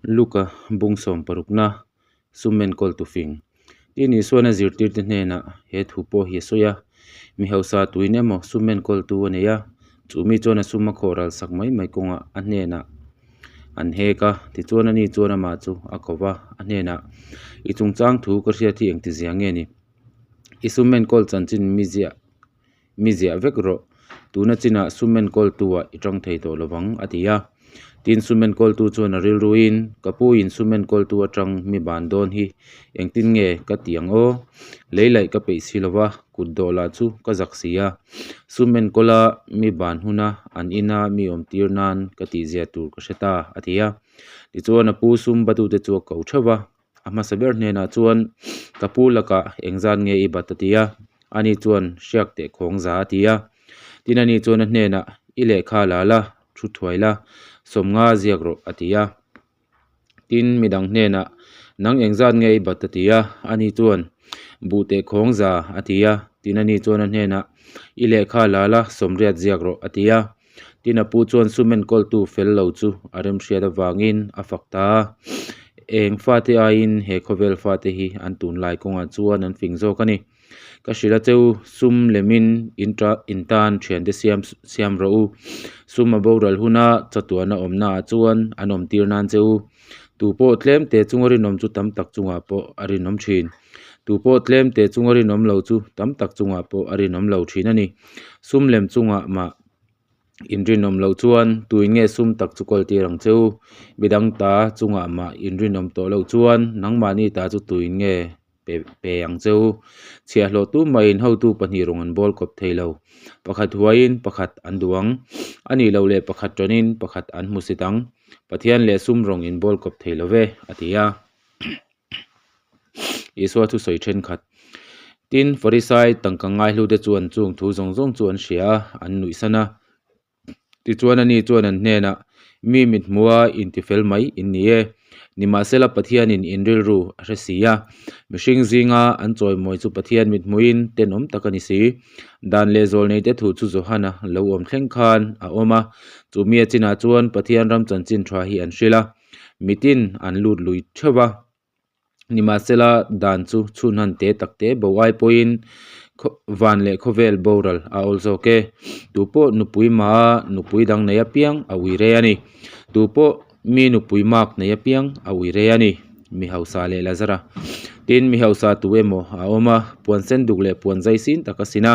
Luka bung sawm parukna sum enkawl tu fing. Tin Isuan a zirtirte hnenah he thu pawh hi a sawi a, Mi hausa tuin emaw sum enkawltu a nei a, chu mi chuan a sum a khawh ral sak mai mai kawngah a hnenah an hek a, tichuan ani chuan amah chu a ko va, a hnenah, I chungchang thu ka hriat hi engtizia nge ni? I sum enkawl chanchin mi ziah Mi ziah vek rawh, tuna chinah sum enkawltu-ah i tang thei tawh lovang, a ti a. Tin, sum enkawltu chuan a rilruin, Ka puin sum enkawltu atang mi ban dawn hi engtin nge ka ti ang aw? Lei laih ka peih si lova, kut dawh lah chu ka zak si a. Sum enkawla mi ban huna an ina mi awmtir nan ka tihzia tur ka hre ta, a ti a. Tichuan, a pu sum batute chu a ko theuh va. A hmasa ber hnenah chuan, Ka pu lakah engzat nge i bat a ti a, ani chuan hriak teh khawng za a ti a. Tin ani chuan a hnenah, I lehkha la la, thu thuai la, sawmnga ziak rawh a ti a. Tin midang hnenah, Nang engzat nge i bat a ti a, ani chuan, Buh teh khawng za a ti a. Tin ani chuan a hnenah, I lehkha la la, sawmriat ziak rawh a ti a. Tin a pu chuan sum enkawltu fel lo chu a remhriat avangin a fak ta a, eng fate aiin he khawvel fate hi an tunlai kawngah chuan an fing zawk a ni. Ka hrilh a cheu, sum lemin in ta in tan thiante siam siam rawh u. Sum a boral huna chatuahna awmnaah chuan an awm tir nan che u. Tu pawh tlem te chunga rinawm chu tam tak chungah pawh a rinawm thin. Tu pawh tlem te chunga rinawm lo chu tam tak chungah pawh a rinawm lo thin a ni. Sum lem chungah mah inrinawm loh chuan tuin nge sum tak chu kawl tir ang che u? Midang ta chungah mah inrinawm tawh loh chuan nangmahni ta chu tuin nge pe pe ang che u? Chhiahhlawh tu mahin hotu pahnih rawng an bawl kawp thei lo. Pakhat huaiin pakhat an duh ang. A nih loh leh pakhat tanin pakhat an hmu sit ang. Pathian leh sum rawng in bawl kawp thei lo ve, a ti a. Isua thusawi thenkhat. Tin, Farisai tangka ngaihlute chuan chung thu zawng zawng chu an hria a, an nuihsan a. Tichuan ani chuan an hnenah, Mi mithmua intifel mai in ni e. Nimahsela Pathianin in rilru a hre si a, mihring zinga an chawimawi chu Pathian mithmuin tenawm tak a ni si. Dan leh zawlneite thu chu Johana lo awm thleng khan a awm a, chu mi a chinah chuan Pathian ram chanchin tha hi an hrilh a. Mitin an lut lui theuh va, nimahsela dan chu chhunhan te tak te bo ai pawhin van leh khawvel boral a awl zawk e. Tu pawh nupui maha nupui dang nei apiang a ui rei a ni. Tu pawh mi nupui mak nei apiang a ui rei a ni. Mi hausa leh Lazara. Tin, mi hausa tu emaw a awm a, puan sen duk leh puan zai sin tak a sin a,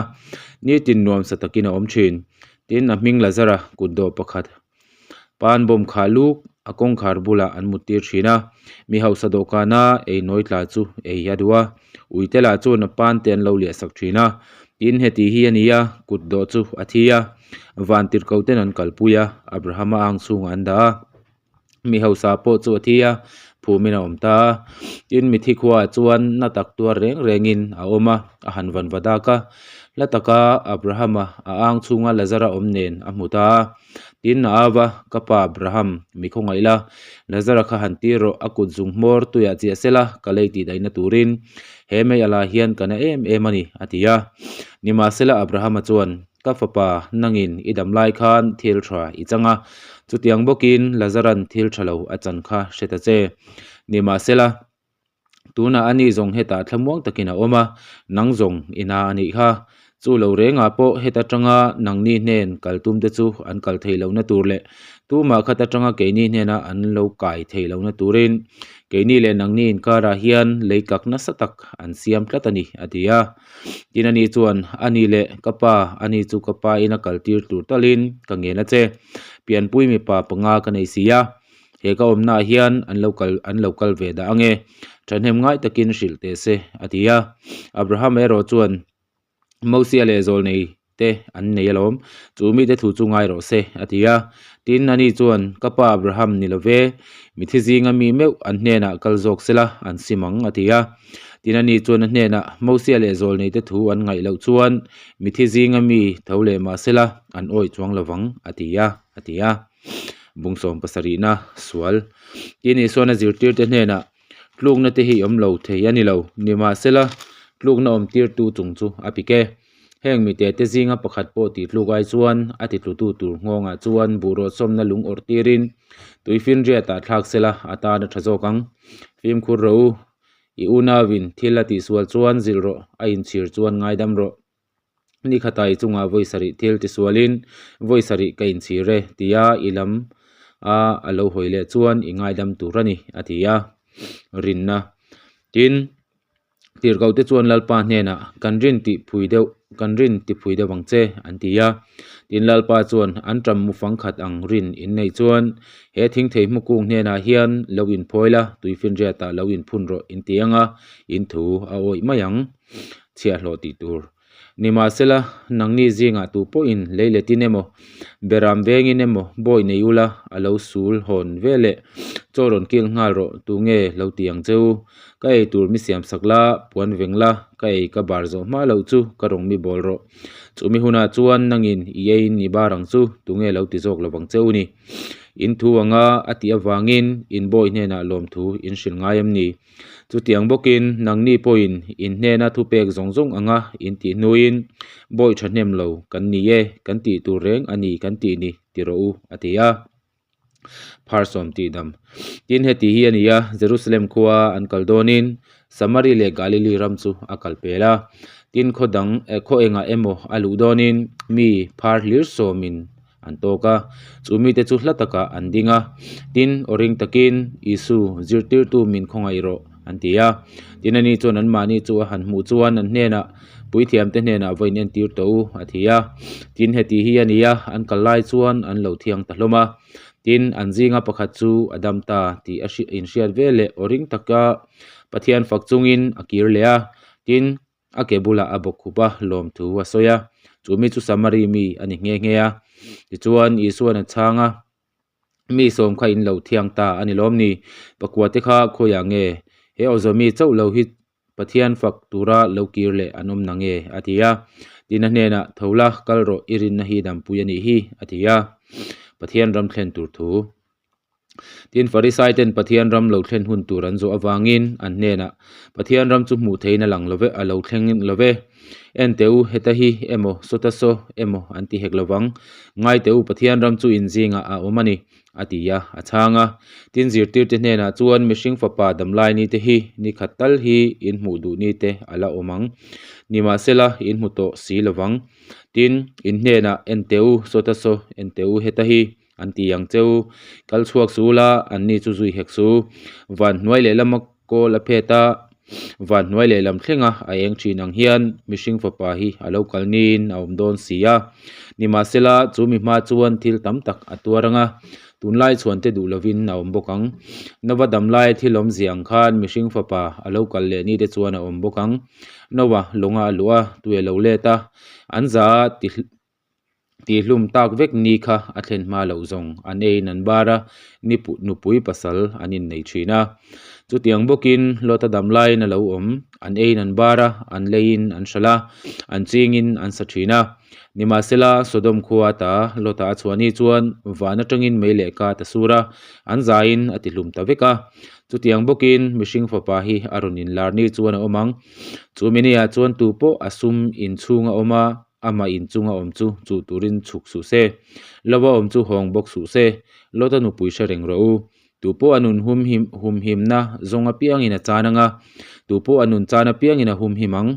nitin nuamsa takin a awm thin. Tin, a hming Lazara kutdawh pakhat Pan bawm khah luk a kawngkhar bulah an mut tir thin a, mi hausa dawhkana ei nawi tla chu ei a duh a, uite lah chuan a pan te an lo liah sak thin a, tin heti hi a ni a, kut dawh chu a thi a, van tirhko ten an kalpui a, Abrahama ang chhungah an dah a, mi hausa pawh chu a thi a, phumin a awm ta a, tin mithi khuaah chuan na tak tuar reng rengin a awm a, a han van va dak a, hla taka Abrahama a ang chhunga Lazara awm nen a hmu ta a. Tin, a au a, Ka pa Abraham, mi khawngaih la, Lazara kha han tir rawh, a kut zung hmawr tuiah chiah sela, ka lei tih daihna turin he mei alah hian ka na em em a ni, a ti a. Nimahsela Abrahama chuan, Ka fapa, nangin i dam lai khan thil tha i chang a, chutiang bawkin Lazaran thil tha lo a chan kha hre ta che. Nimahsela. Tunah ani zawng hetah thlamuang takin a awm a, nang zawng i na a nih kha. Chu lo rengah pawh heta tanga nangni hnen kal tum te chu an kal theih lohna tur leh tumah khat atanga keini hnena an lo kai theih lohna turin keini leh nangni inkarah hian lei kak nasa tak an siam tlat a ni, a ti a. Tin ani chuan, Ani leh ka pa, ani chu ka pa ina kal tir tur talin ka ngen a che. Pianpui mipa panga ka nei si a. He ka awmnaah hian an lo kal an lo kal ve dah ange, thahnem ngai takin hrilh teh se, a ti a. Abraham erawh chuan Mosia leh zawlnei te an nei alawm, chu mite thu chu ngai rawh se, a ti a. Tin, ani chuan, Ka pa Abraham ni lo ve, mithi zinga mi meuh an hnenah kal zawk sela an sim ang, a ti a. Tin, ani chuan a hnenah, Mosia leh zawlnei te thu an ngaih loh chuan mithi zinga mi tho leh mah sela an awih chuang lo vang, a ti a, a ti a. Bung sawm pasarihna sual tin Isuan a zirtirte hnenah tlukna te hi awm lo thei a ni lo. Nimahsela tlukna awm tirtu chung chu a pik e. Heng mite te zinga pakhat pawh tih tluk ai chuan a titlutu tur nghawngah chuan buhrawh sawmna lung awrh tirin tuifinriatah thlak sela a tan a tha zawk ang. Fimkhur rawh u, i unauin thil a tihsual chuan zilh rawh, a inchhir chuan ngaidam rawh. Ni khata i chungah vawi sarih thil tisualin vawi sarih ka inchhir e tia i lam a a lo hawi leh chuan i ngaidam tur a ni, a ti a. Rinna. Tin, Tirhkohte chuan Lalpa hnenah, Kan rin tih phui deuh, kan rin ti phui deuh ang che, an ti a. Tin, Lalpa chuan, An ṭam mu fang khat ang rin in neih chuan, he thingthei hmukung hnenah hian lo inphawi la, tuifinriatah lo inphun rawh in ti ang a, in thu a awih mai ang. Chhiahhlawh tih tur. Nimahsela, nangni zingah tu pawhin lei letin emaw, beram vengin emaw bawi nei ula a lo sul hawn ve leh chaw rawn kil nghal rawh tu nge lo ti ang che u. Ka ei tur mi siam sak la, puan veng la, ka ei ka bar zawh hma loh chu ka rawn mi bawl rawh. Chumi hunah chuan nangin i eiin i bar ang chu tu nge lo ti zawk lovang che u ni. In thu anga a tih avangin in bawi hnenah lawmthu in hrilh ngai em ni? Chutiang bawkin nangni pawhin in hnena thupek zawng zawng anga in tih hnuin bawi thahnem lo kan ni e, kan tih tur reng a ni kan tih ni ti rawh u, a ti a. Phar sawm tih dam. Tin, heti hi a ni a, Jerusalem khua an kal dawnin Samari leh Galili ram chu a kal pel a. Tin, khaw dang, khaw engah emaw a luh dawnin mi phar hlir sawmin an tawk a, chu mite chu hla takah an ding a. Tin, aw ring takin, Isu, zirtirtu min khawngaih rawh, an ti a. Tin, ani chuan anmahni chu a han hmuh chuan an hnenah, Puithiamte hnenah va inentir tawh u, a ti a. Tin, heti hi a ni a, an kal lai chuan an lo thiang ta hlawm a. Tin, an zinga pakhat chu a dam ta tih a inhriat veleh aw ring taka Pathian fak chungin a kir leh a. Tin, A ke bulah a bawk khup a, lawmthu a sawi a, chu mi chu Samari mi a ni nghe nghe a. Tichuan, Isua'n a chhang a, Mi sawm kha in lo thiang ta a ni lawm ni? Pakua te kha khawiah nge? He awzawmi chauh lo hi Pathian fak tura lo kir leh an awm na nge? a ti a. Tin a hnenah, Tho la, kal rawh, i rinna hi dampui a nih hi, a ti a. Pathian ram thlen tur thu. Tin, Farisai ten Pathian ram lo thlen hun tur an zawh avangin an hnenah, Pathian ram chu hmuh theihin a lang lo ve, a lo thleng lo ve. En teh u, heta hi emaw, sawta saw emaw an ti hek lo vang. Ngai teh u, Pathian ram chu inzingah a awm a ni, a ti a, a chhang a. Tin, zirtirte hnenah chuan, Mihring fapa damlai nite hi ni khat tal hi in hmuh duh nite a la awm ang. Nimahsela, in hmu tawh si lo vang. Tin, in hnenah, En teh u, sawta saw, en teh u, heta hi. An ti ang cheu. Kal chhuak su la, an ni chu zui hek su. Van hnuai lehlam a kawl a phet a, van hnuai lehlam thlenga a eng thin ang hian mihring fapa hi a lo kal niin a awm dawn si a. Nimahsela, chu mi hma chuan thil tam tak a tuar ang a, tunlai chhuante duh lovin a awm bawk ang. Nova dam laia thil awmzia ang khan mihring fapa a lo kal leh ni te chuan a awm bawk ang. Nova lawnga a luh a, tui a lo let a, an za a ti. Tihhlum tak vek ni kha a thlen hma loh zawng an eiin an bar a, ni nupui pasal an innei thin a. Chutiang bawkin Lota dam laiin a lo awm, an eiin an bar a, an leiin an hralh a, an chingin an sa thin a. Nimahsela, Sodom khua ata Lota a chhuah ni chuan van atangin mei leh ka ta sur a, an zaiin a tihlum ta vek a. Chutiang bawkin mihring fapa hi a rawn inlar ni chuan a awm ang. Chu miniah chuan tupawh a sum inchhung a awm a, Amah inchunga awm chu chuh turin chhuk suh se. Lova awm chu hawng bawk suh se. Lota nupui hre reng rawh u. Tu pawh a nun humhim humhimna zawng apiangin a chan ang a, tu pawh a nun chan apiangin a humhim ang.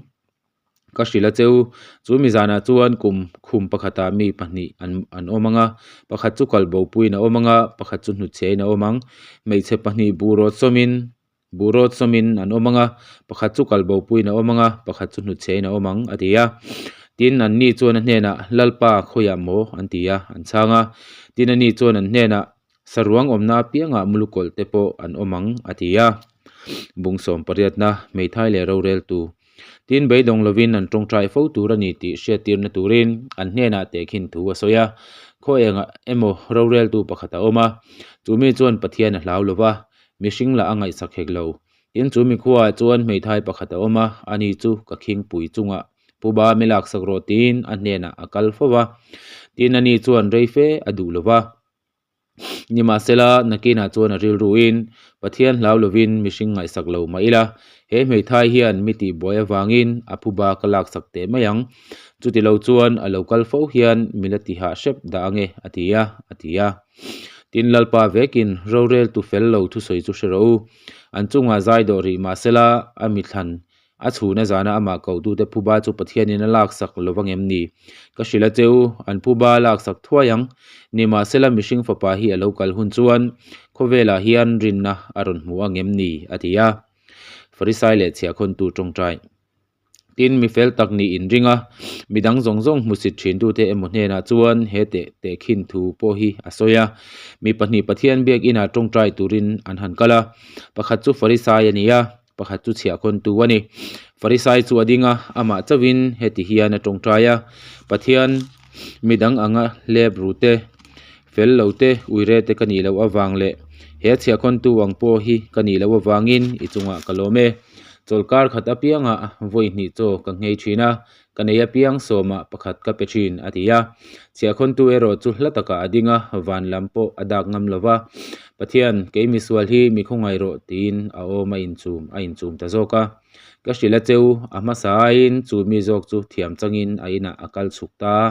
Ka hrilh a che u, chu mi zanah chuan kum khum pakhatah mi pahnih an an awm ang a, pakhat chu kalbopuiin a awm ang a, pakhat chu hnutchhiain a awm ang. Hmeichhe pahnih buh rawt sawmin Buh rawt sawmin an awm ang a, pakhat chu kal bopuiin a awm ang a, pakhat chu hnutchhein a awm ang, a ti a. Tin, anni chuan a hnenah, Lalpa, khawiah maw? an ti a, an chhang a. Tin, ani chuan an hnenah, Saruang awmna apiangah mulukawlh te pawh an awm ang, a ti a. Bung sawm pariatna, Hmeithai leh roreltu. Tin, beidawng lovin an tawngtai fo tur a ni tih hriattirna turin an hnenah tehkhin thu a sawi a. Khaw engah emaw roreltu pakhat a awm a, chu mi chuan Pathian a hlau lo va, Mihring lah a ngaihsak hek lo. Tin, chu mikhuaah chuan hmeithai pakhat a awm a, ani chu ka khingpui chungah Pu Ba mi laksak rawh tiin a hnenah a kal fo va. Tin, ani chuan rei fe a duh lo va. Nimahsela, nakinah chuan a rilruin, Pathian hlau lovin mihring ngaihsak lo mah ila, he hmeithai hian mi tihbuai avangin a phuba ka laksak teh mai ang. Chuti lo chuan a lo kal fo hian mi la tihah hrep dah ange, a ti a, a ti a. Tin, Lalpa vekin roreltu fel lo thusawi chu hre rawh u. An chungah zai dawh rih mahsela, a mithlan A chhuna zana amah kohtute phuba chu Pathianin a laksak lo vang em ni? Ka hrilh a che u, an phuba a laksak thuai ang. Nimahsela mihring fapa hi a lo kal hun chuan khawvelah hian rinna a rawn hmu ang em ni? a ti a. Farisai leh chhiahkhawntu tawngtai. Tin, mi fel tak nih inring a, midang zawng zawng hmusit thintute emaw hnenah chuan he teh tehkhin thu pawh hi a sawi a. Mi pahnih Pathian biakinah tawngtai turin an han kal a, pakhat chu Farisai a ni a, Pakhat chu chhiahkhawntu a ni. Farisai chu a ding a, amah chauhin heti hian a tawngtai a, Pathian, midang anga hlep ru te, fel lo te, uire te ka nih loh avang leh he chhiahkhawntu ang pawh hi ka nih loh avangin i chungah ka lawm e. Chawlhkar khat apiangah vawi hnih chaw ka nghei thin a, ka nei apiang sawmah pakhat ka pe thin, a ti a. Chhiahkhawntu erawh chu hla takah a ding a, van lam pawh a dak ngam lo va. Pathian, kei misual hi mi khawngaih rawh, tiin a awm a inchum a inchum ta zawk a. Ka hrilh a cheu, a hmasa aiin chu mi zawk chu thiam changin a inah a kal chhuk ta a.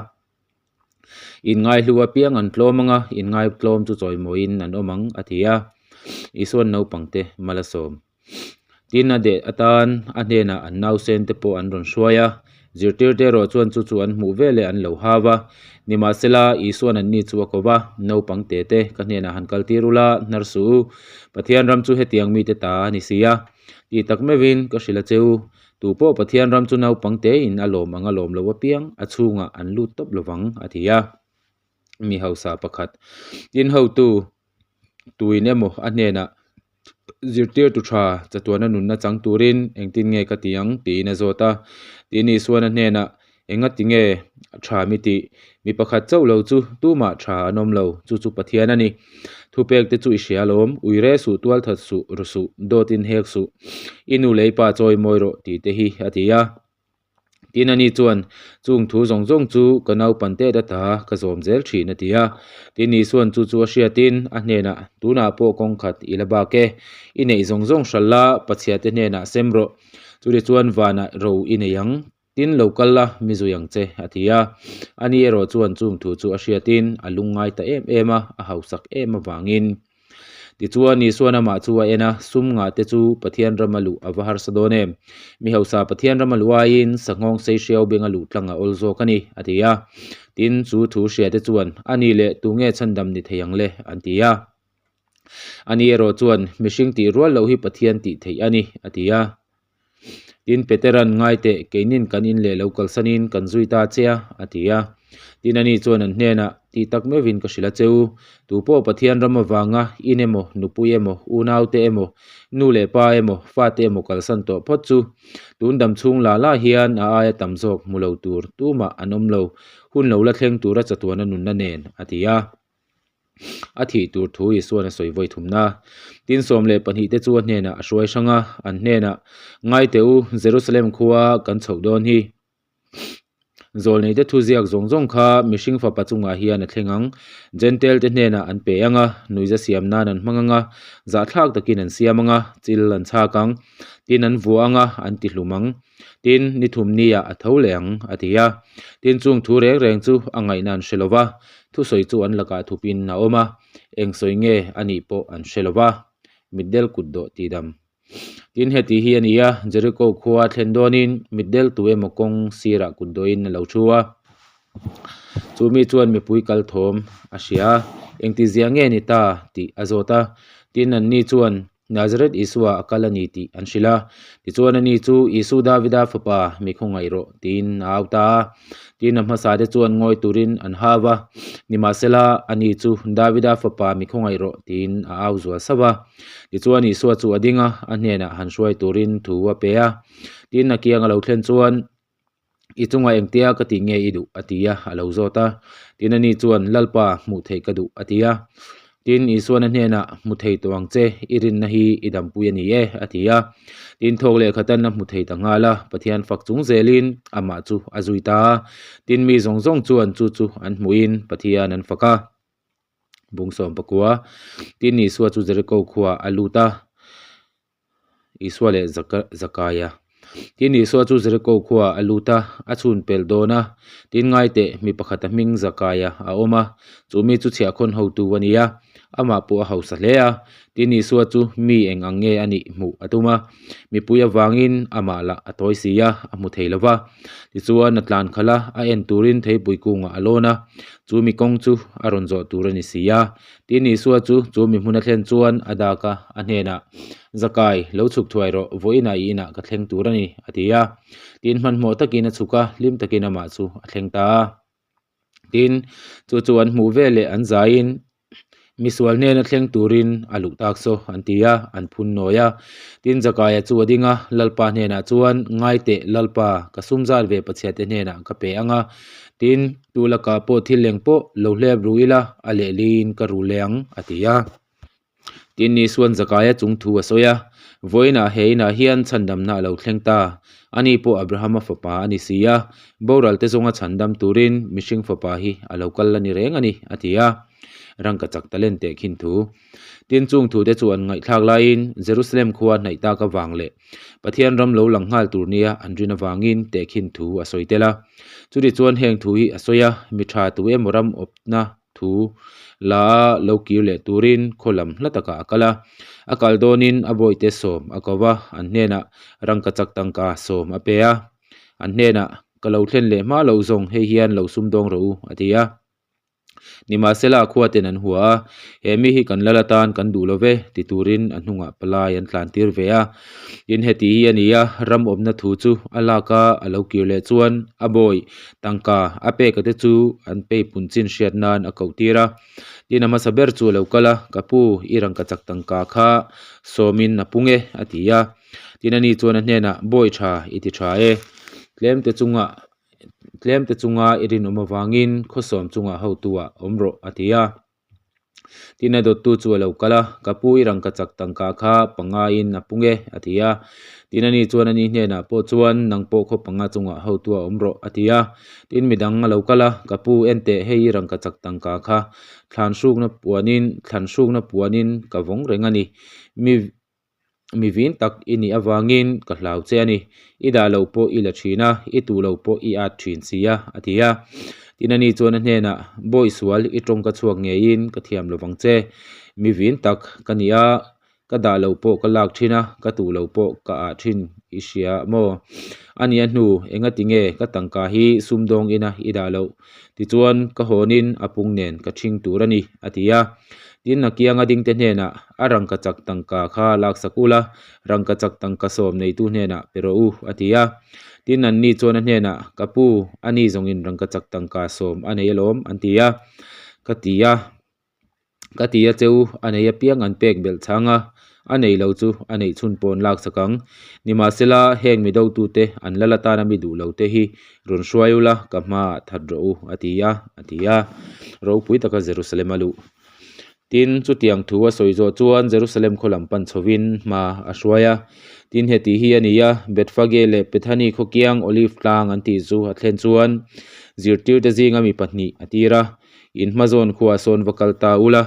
Inngaihlu apiang an tlawm ang a, inngaihtlawm chu chawimawiin an awm ang, a ti a. Isuan naupangte mal a sawm. Tin, a deh atan a hnenah an nausen te pawh an rawn hruai a, zirtirte erawh chuan chu chu an hmuh veleh an lo hau va. Nimahsela, Isuan anni chu a ko va, Naupang te te, ka hnenah han kal tir ula, hnar suh u. Pathian ram chu hetiang mite ta a ni si a. Tih tak meuhin ka hrilh a che u, Tu pawh Pathian ram chu naupang tein a lawm ang a lawm lo apiang a chhungah an lut tawp lovang, a ti a. Mi hausa pakhat, tin hotu tuin emaw a hnenah zirtirtu tha chatuana nunna chang turin engtin nge ka ti ang tiin a zawt a. Tin Isuan a hnenah enga ti nge tha mi tih? Mi pakhat chauh lo chu tumah tha an awm lo, chu chu Pathian a ni. Thupek te chu i hria alawm, ui re suh, tual that suh, ru suh, dawt in hek suh, i nu leh i pa chawi mawi rawh tih te hi a ti a. Tin ani chuan, Chung thu zawng zawng chu ka naupan tet ata ka zawm zel thin a ti a. Tin Isuan chu chu a hriatin a hnenah, Tunah pawh kawng khat i la bak e, i neih zawng zawng hral la, Pathiate hnenah sem rawh, chutichuan vanah ro i nei ang. Tin lo kal la, mi zui ang che, a ti a. Ani erawh chuan chung thu chu a hriatin a lungngai ta em em a, a hausak em avangin. Tichuan, Isuan amah chu a en a, Sum ngah te chu Pathian rama luh a va harsa dawn em? Mi hausa Pathian rama luh aiin sanghawng sei hriau benga luh tlang a awl zawk a ni, a ti a. Tin, chu thu hria te chuan, A nih leh, tunge chhandam ni thei ang le? an ti a. Ani erawh chuan, Mihring tih rual loh hi Pathian tih theih a ni, a ti a. Tin, Petera'n, Ngai teh, keinin kan in leh lo kalsanin kan zui ta che a, a ti a. Tin, ani chuan an hnenah, Tih tak meuhin ka hrilh a che u, tu pawh Pathian ram avanga in emaw, nupui emaw, unaute emaw, nu leh pa emaw, fate emaw kalsan tawh phawt chu, tun dam chhung lah lah hian a aia tam zawk hmu lo tur tumah an awm lo, hun lo la thleng tura chatuana nunna nen, a ti a. A thih tur thu Isuan a sawi vawi thumna. Tin 12 te chu a hnenah a hruai hrang a, an hnenah, Ngai teh u, Jerusalem khua kan chhoh dawn hi. Zawlneite thu ziak zawng zawng kha mihring fapa chungah hian a thleng ang. Jentail te hnenah an pe ang a, nuiza siam nan an hmang ang a, zahthlak takin an siam ang a, chil an chhak ang. Tin an vuah ang a, an tihlum ang. Tin, ni thum niah a tho leh ang, a ti a. Tin, chung thu reng reng chu a ngaihna an hre lo va, thusawi chu an lakah thupin a awm a, eng sawi nge a nih pawh an hre lo va. Mitdel kut dawh tihdam. Tin, heti hi a ni a, Jeriko khua thlen dawnin mitdel tu emaw kawng sirah kut dawhin a lo thu a. Chu mi chuan mipui kal thawm a hria a, engtizia nge ni ta tih a zawt a. Tin, anni chuan Nazareth Isua a kal a ni tih an hrilh a. Tichuan ani chu Isu Davida fapa mi khawngaih rawh tiin a au ta a. Tin a hmasa te chuan ngawi turin an hau va, nimahsela ani chu Davida fapa mi khawngaih rawh tiin a au zual sauh a. Tichuan Isua chu a ding a, a hnenah han hruai turin thu a pe a. Tin a kiang a lo thlen chuan I chungah engtia ka tih nge i duh? a ti a, a lo zawt a. Tin ani chuan, Lalpa, hmuh theih ka duh, a ti a. Tin, Isuan a hnenah, Hmu thei tawh ang che, i rinna hi i dampui a ni e, a ti a. Tin, thawk leh khatan a hmu thei ta nghal a, Pathian fak chung zelin amah chu a zui ta a. Tin, mi zawng zawng chuan chu chu an hmuhin Pathian an fak a. Bung 14. Tin, Isua chu Jeriko khuaah a lut a, Isua leh Zakaia. Tin, Isua chu Jeriko khuaah a lut a, a chhun pel dawn a. Tin, ngai teh, mi pakhat a hming Zakaia a awm a, chu mi chu chhiahkhawn hotu a ni a, amah pawh a hausa hle a. Tin, Isua chu mi eng ang nge a nih hmuh a tum a, mipui avangin amah lah a tawi si a, a hmu thei lo va. Tichuan, a tlan khalh a, a en turin theipui kungah a lawn a, chu mi kawng chu a rawn zawh tur a ni si a. Tin, Isua chu chu mi hmun a thlen chuan a dak a, a hnenah, Zakai, lo chhuk thuai rawh, vawiinah i inah ka thleng tur a ni, a ti a. Tin, hmanhmawh takin a chhuk a, hlim takin amah chu a thleng ta a. Tin, chu chu an hmuh ve leh an zaiin, Misual hnena thleng turin a luh tak saw, an ti a, an phun nawi a. Tin, Zakaia chu a ding a, Lalpa hnenah chuan, Ngai teh, Lalpa, ka sum zat ve Pathiate hnenah ka pe ang a. Tin, tu lakah pawh thil eng pawh lo hlep ru ila, a lehliin ka ru leh ang, a ti a. Tin, Isua'n Zakaia chung thu a sawi a, Vawiinah he inah hian chhandamna a lo thleng ta. Ani pawh Abrahama fapa a ni si a, boral te zawnga chhandam turin mihring fapa hi a lo kal la ni reng a ni, a ti a. Rangka chak talent teh khin thu. Tin, chung thute chu an ngaihthlak laiin Jerusalem khua hnaih tak avang leh Pathian ram lo lang nghal tur nia an rin avangin tehkhin thu a sawi tel a. Chutichuan heng thu hi a sawi a, mi tha tu emaw ram awpna thu la a lo kir leh turin khaw lam hla takah a kal a. A kal dawnin a bawihte sawm a ko va, an hnenah rangkachak tangka sawm a pe a. An hnenah, Ka lo thlen leh hma loh zawng hei hian lo sumdawng rawh u, a ti a. Nimahsela khua ten an hua a, he mi hi kan lal atan kan duh lo ve ti turin a hnungah palai an tlan tir ve a. Tin heti hi a ni a, ram awmna thu chu a lak a, a lo kir leh chuan a bawi tangka a peka te chu an pei pun chin hriat nan a koh tir a. Tin a hmasa ber chu a lo kal a, Ka pu, i rangkachak tangka kha sawmin a pung e, a ti a. Tin ani chuan a hnenah, Bawi tha, i ti tha e. Tlem te chungah Tlem te chunga i rinawm avangin khawsawm chungah hotuah awm rawh, a ti a. Tin a dawttu chu a lo kal a, Ka pu i rangkachak tangka kha pangaiin a pung e, a ti a. Tin ani chuan ani hnenah pawh chuan, Nang pawh khaw panga chungah hotuah awm rawh, a ti a. Tin midang a lo kal a, Ka pu enteh hei i rangkachak tangka kha thlan hrukna puanin thlan hrukna puanin ka vawng reng a ni. Mi Mi vin tak i nih avangin ka hlau che a ni. I dah loh pawh i la thin a, i tuh loh pawh i at thin si a, a ti a. Tin ani chuan a hnenah, Bawi sual, i tawng ka chhuak ngeiin ka thiam lo vang che. Mi vin tak ka ni a, ka dah loh pawh ka lak thin a, ka tuh loh pawh ka ah thin i hria maw? A nia hnu, engati nge ka tangka hi sumdawng ina i dah loh? Tichuan, ka hawnin a pung nen ka ṭhing tur a ni, a ti a. Tin, a kianga dingte hnenah, A rangkachak tangka kha laksak ula, rangkachak tangka sawm neitu hnenah pe rawh u, a ti a. Tin, anni chuan a hnenah, Ka pu, ani zawngin rangkachak tangka sawm a nei alawm, an ti a. Ka ti a. Ka ti a che u, a nei apiang an pek belh chhang a, a nei lo chu a neih chhun pawh an laksak ang. Nimahsela, heng mi dotute an lal atana mi duh lo te hi rawn hruai ula, ka hmaah that rawh u, a ti a, a ti a. Ropui taka Jerusalem a luh. Tin, chutiang thu a sawi zawh chuan Jerusalem khaw lam pan chhovin hma a hruai a. Tin, heti hi a ni a, Bethphage leh Bethany khaw kiang Olive tlang an tih chu a thlen chuan zirtirte zinga mi pahnih a tir a. In hmazawn khuaah sawn va kal ta ula,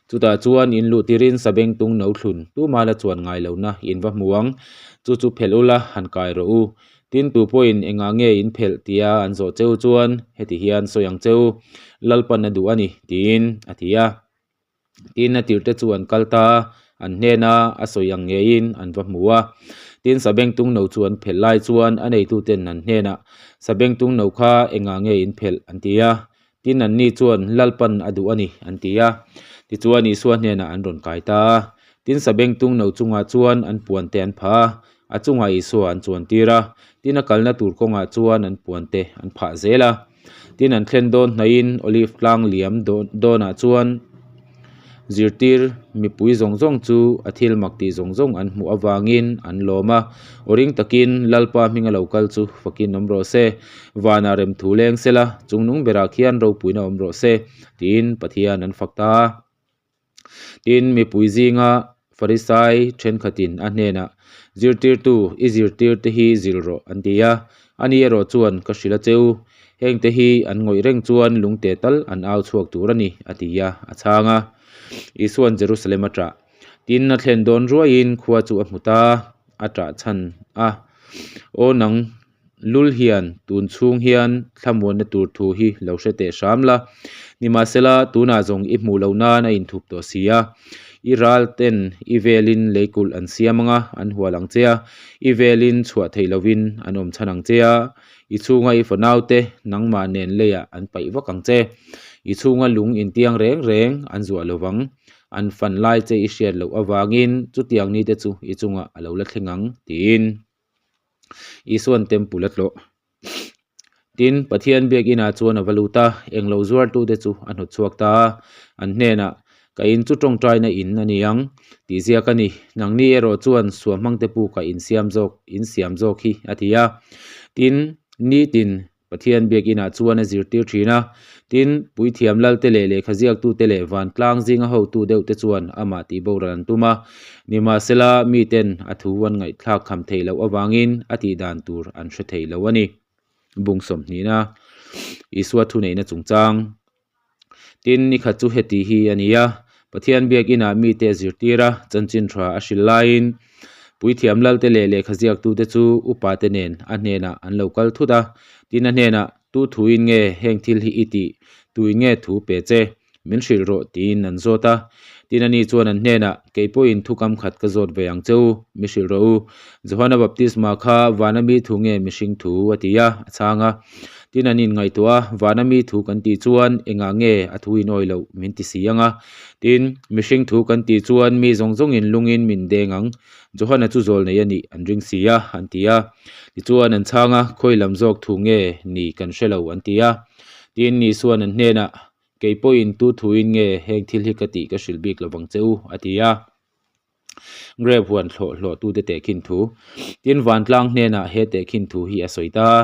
chutah chuan in luh tirin sabengtung no thlun tuma la chuan ngai lohna in va hmu ang, chu chu phelh ula han kai rawh u. Tin tu pawhin engah nge in phelh tia an zawh cheu chuan heti hian sawi ang cheu, Lalpan a duh a ni tiin a ti a. Tin a tirhte chu an kal ta a, an hnena a sawi ang ngeiin an va hmu a. Tin sabengtung no chu an phelh lai chuan a neituten an hnenah, Sabengtung no kha engah nge in phelh? an ti a. Tin anni chuan, Lalpan a duh a ni, an ti a. Tichuan Isua hnenah an rawn kai ta a. Tin sabengtung no chungah chuan an puante an phah a, a chungah Isua an chuan tir a. Tin a kalna tur kawngah chuan an puante an phah zel a. Tin an thlen dawn hnaihin Olive tlang liam dawnah chuan zirtir mipui zawng zawng chu a thil mak tih zawng zawng an hmuh avangin an lawm a. Aw ring takin Lalpa hminga lo kal chu fakin awm rawh se, vanah rem thu leng sela, chungnung berah khian ropuina awm rawh se, tiin Pathian an fak ta a. Tin, mipui zinga Farisai thenkhatin a hnenah, Zirtirtu, i zirtirte hi zil rawh, an ti a. Ani erawh chuan, Ka hrilh a che u. Hengte hi an ngawih reng chuan lungte tal an au chhuak tur a ni, a ti a, a chhang a. Isua'n Jerusalem a ṭah. Tin, a thlen dawn ruaiin khua chu a hmu ta, a ṭah chhan a. Aw nang lul hian tun chhung hian thlamuanna tur thu hi lo hre teh hram la. Nimahsela, tunah zawng i hmuh loh nan a inthup tawh si a. I ral ten i velin leikulh an siam ang a, an hual ang che a, i velin chhuah theih lovin an awm chhan ang che a. I chhunga i fanaute nangmah nen leiah an paih vak ang che. I chhunga lung intiang reng reng an zuah lovang. An fan lai che i hriat loh avangin chutiang nite chu i chungah a lo la thleng ang, tiin Isua'n temple a tlawh. Tin, Pathian biakinah chuan a va lut a, englo zuartute chu a hnawt chhuak ta a. An hnenah, Ka in chu tawngtaina in a ni ang, tih ziak a ni. Nangni erawh chuan suah hmangte pukah in siam zawk, in siam zawk hi, a ti a. Tin, nitin Pathian biakinah chuan a zirtir thin a. Tin, puithiam lalte leh lehkha ziaktute leh vantlang zinga hotu deuhte chuan amah tih boral an tum a. Nimahsela, miten a thu an ngaihthlak kham theih loh avangin a tih dan tur an hre thei lo a ni. Bung sawmhnihna, Isua thuneihna chungchang. Tin, nikhat chu heti hi a ni a, Pathian biakinah mite a zirtir a, chanchin tha a hrilh laiin puithiam lalte leh lehkha ziaktute chu upate nen a hnenah an lo kal thut a. Tin, a hnenah, Tu thuin nge heng thil hi i tih? Tuin nge thu pe che? Min hrilh rawh, tiin an zawt a. Tin, ani chuan an hnenah, Kei pawhin thu kam khat ka zawt ve ang che u, mi hrilh rawh u. Johana baptisma kha vana mi thu nge mihring thu? a ti a, a chhang a. Tin an inngaihtuah a, vana mi thu kan tih chuan engah nge a thu in awi loh min ti si ang a? Tin, mihring thu kan tih chuan mi zawng zawngin lungin min deng ang. Johana chu zawl nei a nih an ring si a, an ti a. Tichuan an chhang a, khawi lam zawk thu nge ni kan hre lo an ti a. Tin, Isua'n an hnenah, Kei pawhin tu thuin nge heng thil hi ka tih ka hrilh bik lovang che u, a ti a. Grape huan thlawh hlawh tute tehkhin thu. Tin, vantlang hnenah he tehkhin thu hi a sawi ta a.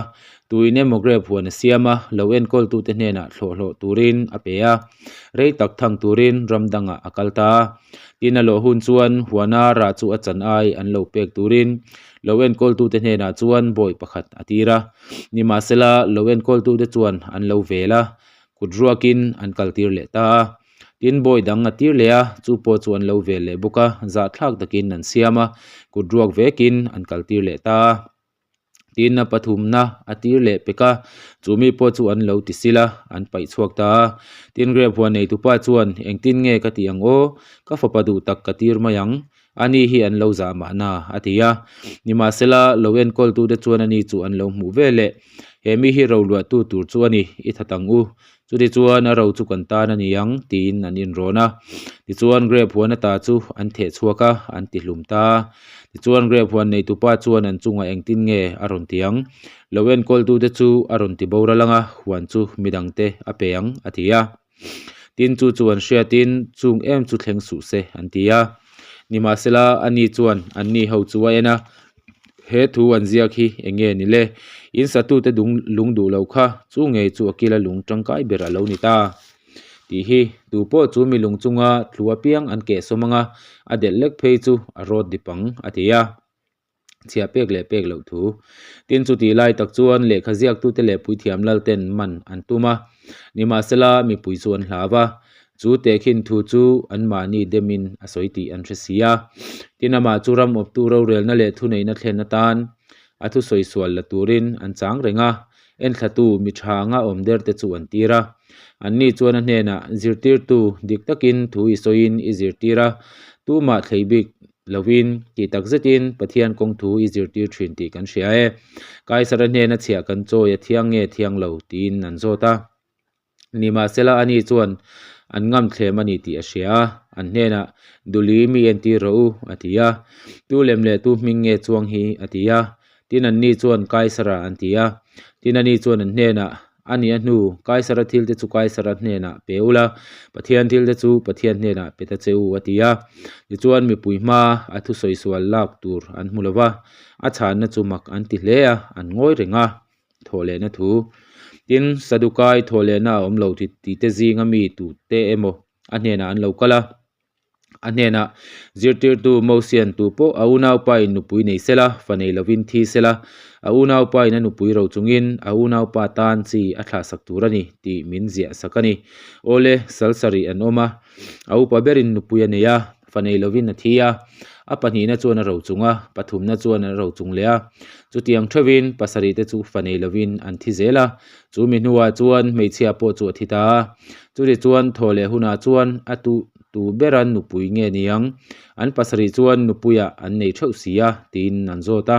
Tuin emaw grape huan a siam a, lo enkawltute hnenah thlawh hlawh turin a pe a. Rei tak thang turin ram dangah a kal ta a. Tin, a lawh hun chuan huana rah chu a chan ai an lo pek turin lo enkawltute hnenah chuan bawi pakhat a tir a. Nimahsela, lo enkawltute chuan an lo vel a, kut ruakin an kaltir leh ta a. Tin, bawi dang a tir leh a, chu pawh chu an lo vel leh bawk a, zahthlak takin an siam a, kut ruak vekin an kal tir leh ta a. Tin, a pathumna a tir leh pek a, chu mi pawh chu an lo ti sil a, an paih chhuak ta a. Tin, grape huan neitupa chuan, Engtin nge ka tih ang aw? Ka fapa duh tak ka tir mai ang. Ani hi an lo zah mahna, a ti a. Nimahsela, lo enkawltute chuan ani chu an lo hmuh ve leh. He mi hi roluahtu tur chu a ni, i that ang u. Chutichuan a ro chu kan tan a ni ang, tiin an inrawn a. Tichuan grape huan ata chu an theh chhuak a, an ti hlum ta a. Tichuan grape huan neitupa chuan an chungah engtin nge a rawn ti ang? Lo enkawltute chu a rawn ti boral ang a, huan chu midangte a pe ang, a ti a. Tin chu chu an hriatin chung em chu thleng suh se, an ti a. Nimahsela, ani chuan anni ho chu a en a, He thu an ziak hi eng nge ni le? In satute dung lung duh lo kha, chu ngei chu a kila lung tangkai ber a lo ni ta. Tih hi, tu pawh chu mi lung chunga tlu apiang an keh sawm ang a, a delh lek phei chu a rawt dip ang, a ti a. Chhiah pek leh pek loh thu. Tin, chutih lai tak chuan lehkha ziaktute leh puithiam lalten man an tum a. Nimahsela, mipui chu an hlau a. Chu tehkhin thu chu anmahni demin a sawi tih an hre si a. Tin, amah chu ram awptu rorelna leh thuneihna thlen atan a thusawi sual la turin an chang reng a. Enthlatu mi tha anga awm der te chu an tir a. Anni chuan a hnenah, Zirtirtu, dik takin thu i sawiin i zirtir a, tumah thlei bik lovin tih tak zetin Pathian kawng thu i zirtir thin tih kan hria e. Kaisara hnena chhiah kan chawi a thiang nge thiang lo tiin an zawt a. Nimahsela ani chuan an ngam thlem a ni tih a hria a, an hnenah Duli mi entir rawh u a ti a. Tu lem leh tu hming nge chuang hi a ti a. Tin anni chuan Kaisara an ti a. Tin ani chuan an hnenah A nih a hnu, Kaisara thil te chu Kaisara hnenah pe ula, Pathian thil te chu Pathian hnenah pe ta che u a ti a. Tichuan mipui hma a thusawi sual lak tur an hmu lo va, a chhanna chu mak an ti hle a, an ngawi reng a, thawhlehna thu. Tin, Sadukai thawhlehna a awm lo ti te zinga mi tute emaw a hnenah an lo kal a. A hnenah, Zirtirtu Mosian tu pawh a unaupain nupui nei sela, fa nei lovin thi sela, a unaupain a nupui ro chungin a unaupa tan chi a thlahsak tur a ni tih min ziah sak a ni. Awle, sal sarih an awm a, a upa berin nupui a nei a, fa nei lovin a thi a, a pahnihna chuan a ro chung a, pathumna chuan a ro chung leh a. Chutiang theuhin pasarih te chu fa nei lovin an thi zel a, chu mi hnuah chuan hmeichhia pawh chu a thi ta a. Chutichuan thaw leh hunah chuan a tu tu bera nupui nge niang? An pasarih chuan nupuiah an nei theuh si a, tiin an zawt a.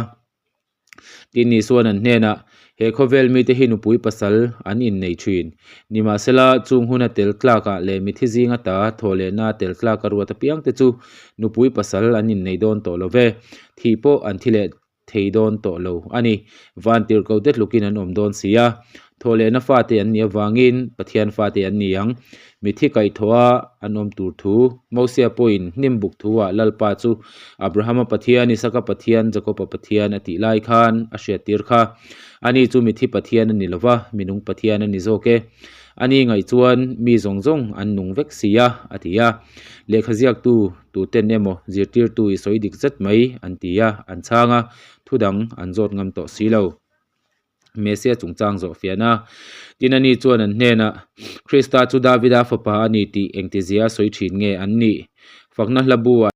Tin Isuan an hnenah, He khawvel mite hi nupui pasal an innei thin. Nimahsela, chung huna tel tlakah leh mithi zinga ta thaw lehna tel tlaka ruat apiangte chu nupui pasal an innei dawn tawh lo ve. Thih pawh an thi leh thei dawn tawh lo a ni. Vantirhkote tlukin an awm dawn si a. Thawhlehna fate an nih avangin Pathian fate an ni ang. Mithi kaihthawha an awm tur thu Mosia pawhin hnim buk thuah Lalpa chu Abrahama Pathian, Isaka Pathian, Jakoba Pathian a tih lai khan a hriattir kha. Ani chu mithi Pathian a ni lo va, minung Pathian a ni zawk e. Ani ngaih chuan mi zawng zawng an nung vek si a, a ti a. Lehkha ziaktu tuten emaw zirtirtu i sawi dik zet mai an ti a, an chhang a, thu dang an zawt ngam tawh si lo. Mesia chungchang zawh fian a. Tin ani chuan an hnenah, Krista chu Davida fapa a ni tih engtizia sawi thin nge an nih? Fakna hla bu ah.